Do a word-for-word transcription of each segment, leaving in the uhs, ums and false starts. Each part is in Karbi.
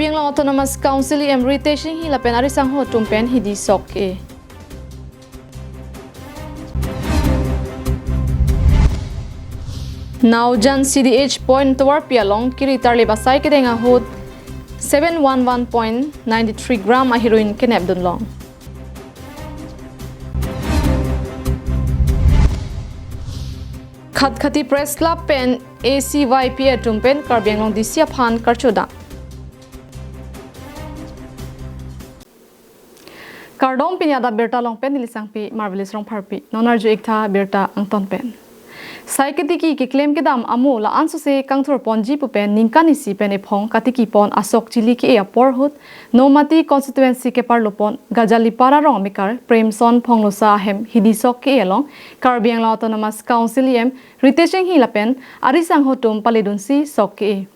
Karbi Anglong Autonomous Council E M Ritesh Enghi lapen ari sangho atum pen hidi sok ke. Naujan C D H point tovarpi along kiri tarlip asai kedeng ahut seven one one point nine three gram a-heroin kenep dunlong. Khatkhati Press Club pen A C Y P A atum pen Karbi Anglong D C aphan karchodam. Kardom, pini adap birta along pen neli Sangpi Marvelous Rongpharpi. Non arju-ik tha birta angton pen. Sai katiki keklem kedam amo la-an sose kangthur ponji pu pen ningkan isi pen ephong katiki pon asok chili ke-e apor ahut Nomati constituency keparlo pon Gajalipara rong amekar Premson Phonglosa ahem hidi sok ke-e along Karbi Anglong Autonomous Council E M Ritesh Enghi lapen ari sangho atum paledunsi sok ke-e.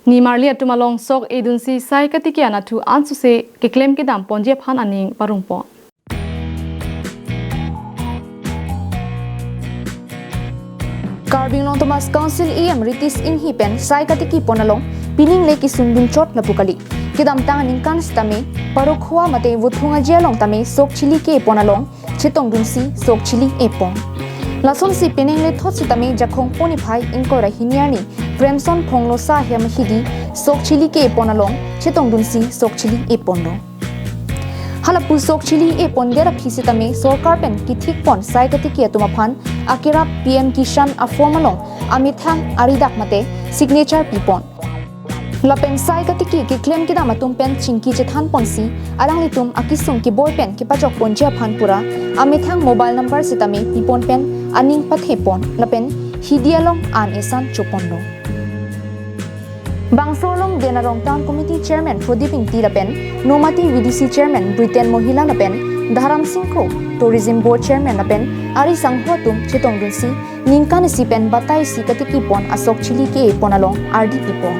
Nimarli atum along sok edunsi sai katiki anatthu ansose keklem kedam ponji aphan aning parong pon. Karbi Anglong Autonomous Council E M Ritesh Enghi pen sai katiki pon along pining le kesung dunchot lapu kali. Kedamtang aningkan sitame Parokhowa mate Vothung Aji along tame sok chili ke pon along chetongdunsi sok chili e pon. Lasonsi penang le thot sitame Jakhong pon niphai ingkoi ra hini arni Premson Phonglosa ahem hidi sok chili ke pon along chetongdunsi sok chili e ponlo. Halapu sok chili e pondet aphi sitame sorkar pen kethik pon sai katiki atum aphan akerap P M Kisan a-form along amethang aridak mate signature pi pon. Lapen sai katiki keklem kedam atum pen chingki chethan ponsi alanglitum akesung keboi pen kepachok ponji aphan pura amethang mobile number sitame pi pon pen aning pathe pon lapen hidi along an esan choponlo. Bangso along Denarong Town Committee Chairman Prodip Ingti lapen Nomati V D C Chairman Britain Mohila lapen Dharam Singh Kro, Tourism Board Chairman lapen ari sangho atum chetongdunsi ningkan isi pen batai isi katiki pon asok chili ke pon along ardi pi pon.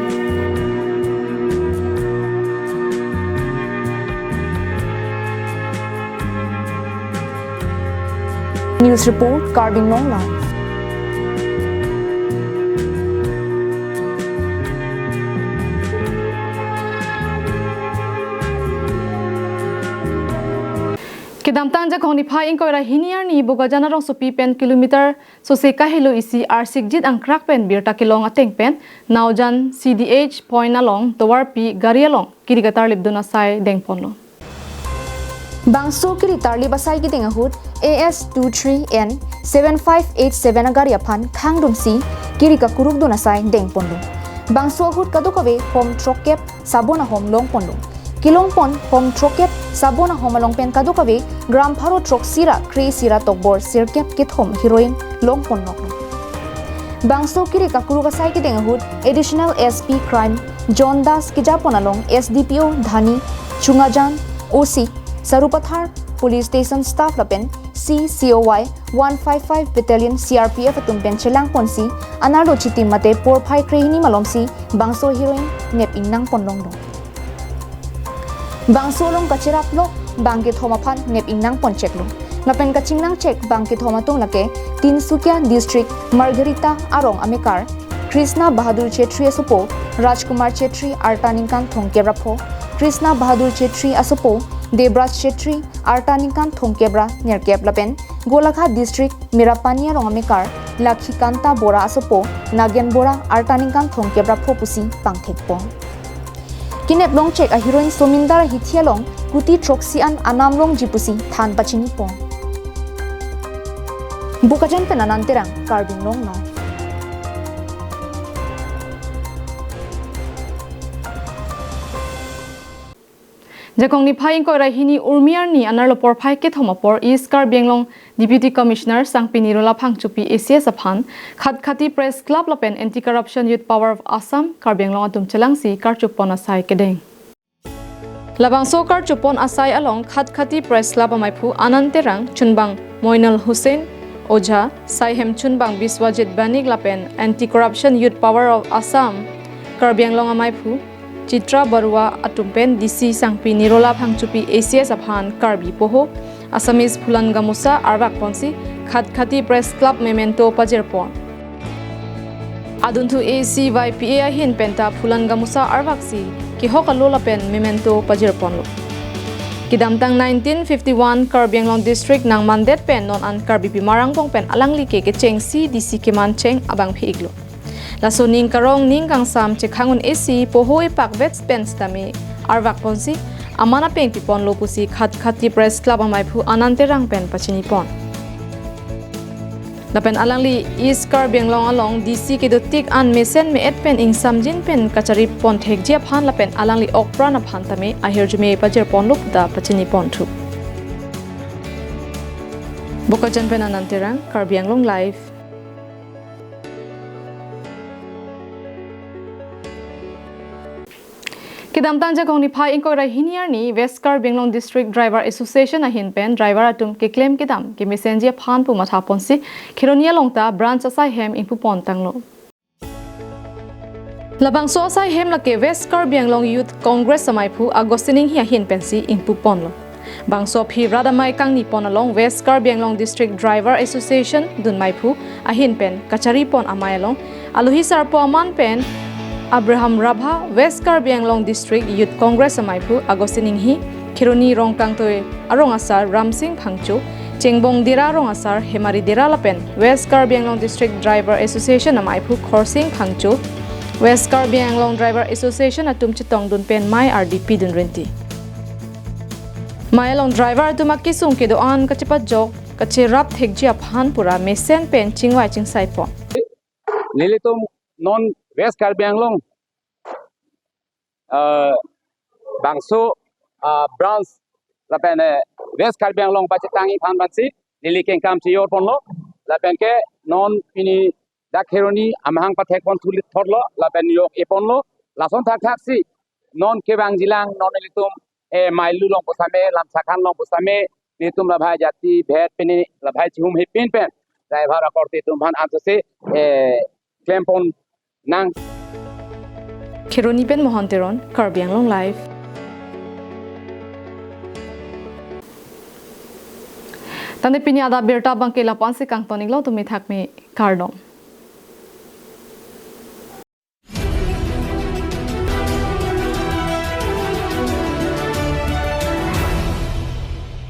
News report, Karbi Anglong Live. Kedamtang Jakhong niphai ingkoi ra hini arni Bokajan arongsopi pen kilometer sose kahelo isi arsikjit angkrak pen birta kelong ateng pen Naujan C D H point along tovarpi gari along kiri katarlip dun asai dengponlo. Bangso kiri tarlip asai kedeng ahut A S two three N seven five eight seven agari aphan khangdunsi kiri kakuruk dun asai dengponlo. Bangso ahut kadokave hom throkkep sabon ahom longponlo. Kelongpon hom throkkep sabon ahom along pen kadokave gram pharo throksi ra kre-isi ra tokbor sirkep kethom heroin longpon noklo. Bangso kiri kakuruk asai kedeng ahut Additional S P Crime John Das kejapon along S D P O Dhani Chungajan, O C Sarupathar Police Station staff lapen C C O Y one five five Battalion C R P F atum pen chelangponsi anarlo chitim mate porphai krehini malomsi bangso heroin nep ingnang ponlonglo. Bangso along kacherap lo bang kethom aphan nep ingnang poncheklo. Lapen kachingnangchek bang kethom atum lake Tinsukia District Margherita arong amekar Krishna Bahadur Chetri asopo Rajkumar Chetri arta ningkan thomkep ra pho, Krishna Bahadur Chetri asopo Debraj Chetri arta ningkan thomkep ra nerkep lapen Golaghat District Merapani arong amekar Lakhikanta Bora asopo Nagen Bora arta ningkan thomkep ra pho pusi pangthekpon. Kenep longchek a-heroin somindar ahithi along kuti throksi an anam longji pusi than pachinipon. Bokajan pen Anand Terang, Karbi Anglong Live. Jakhong niphai ingkoi ra hini urmi arni anarlo porphai kethom apor East Karbi Anglong Deputy Commissioner Sangpi Nirola Phangchopi A C S aphan Khatkhati Press Club lapen Anti Corruption Youth Power of Assam Karbi Anglong atum chelangsi karchopon asai kedeng. Labangso karchopon asai along Khatkhati Press Club amaiphu Anand Terang, chunbang Moinal Hussain Ojha, saihem chunbang Biswajit Banik lapen Anti Corruption Youth Power of Assam Karbi Anglong amaiphu Chitra Barua atum pen D C Sangpi Nirola Phangchopi A C S aphan Karbi poho Assamese phulan gamosa arvak ponsi Khatkhati Press Club memento pajirpon. Adunthu A C Y P A ahin penta phulan gamosa arvaksi kehok alo lapen memento pajirponlo. Kedamtang nineteen fifty-one Karbi Anglong District nangmandet pen non an Karbipi Mar angbong pen alangli ke kechengsi D C kemancheng abangphi-iklo. Laso ning karong ning kangsam chekhang un-esi poho epakvet pen sitame arvakponsi aman apeng piponlo pusi Khatkhati Press Club amaiphu Anand Terang pen pachinipon. Lapen alangli East Karbi Anglong along D C kedotik an mesen me-et pen ingsamjin pen kacharipon thekji aphan lapen alangli okpran aphan tame ahirjume pajirponlo puta pachiniponthu. Bokajan pen Anand Terang, Karbi Anglong Live. Kedamtang Jakong niphai ingkoi ra hini arni West Karbi Anglong District Driver Association ahin pen driver atum keklem kedam kemesenji aphan pu mathaponsi Kheroni along ta branch asaihem ingpupontanglo. Labangso asaihem lake West Karbi Anglong Youth Congress amaiphu Augustine Inghi ahin pensi ingpuponlo. Bangso aphi rat amei kangnipon along West Karbi Anglong District Driver Association dunmeiphu ahin pen kacharipon amei along alohi sarpo aman pen Abraham Rabha, West Karbi Anglong District Youth Congress amaiphu Augustine Inghi, Kheroni Rongkangtui arong asar Ramsing Phangcho, Chengbong Dera arong asar Hemari Dera lapen West Karbi Anglong District Driver Association amaiphu Khorsing Phangcho, West Karbi Anglong Driver Association atum chetongdun pen mei ardi pidun rinti. Mei along driver atum akesung kedo-an kachepajok kacherap thekji aphan pura mesen pen chingvai chingsaipon. Nelitum non West Karbi Anglong, ah, bangso, ah, branch lapen, eh, West Karbi Anglong pachetangji aphan pensi neli kengkam chejorponlo lapen ke non pini dak Kheroni amahang pathekpon thuli thotlo lapen yok-eponlo lason thakthaksi non kevangjilang non nelitum, eh, meilu along pusitame, lamsakhan along pusitame, nelitum labhai jati bhed pini labhai chihum hepin pen driver akorte atum aphan ansose, eh, klempon nang. Kheroni pen Mohan Teron, Karbi Anglong Live. Tangte pini adap abirta abangke la-an si kangton-iklo, tumi thakme, kardom.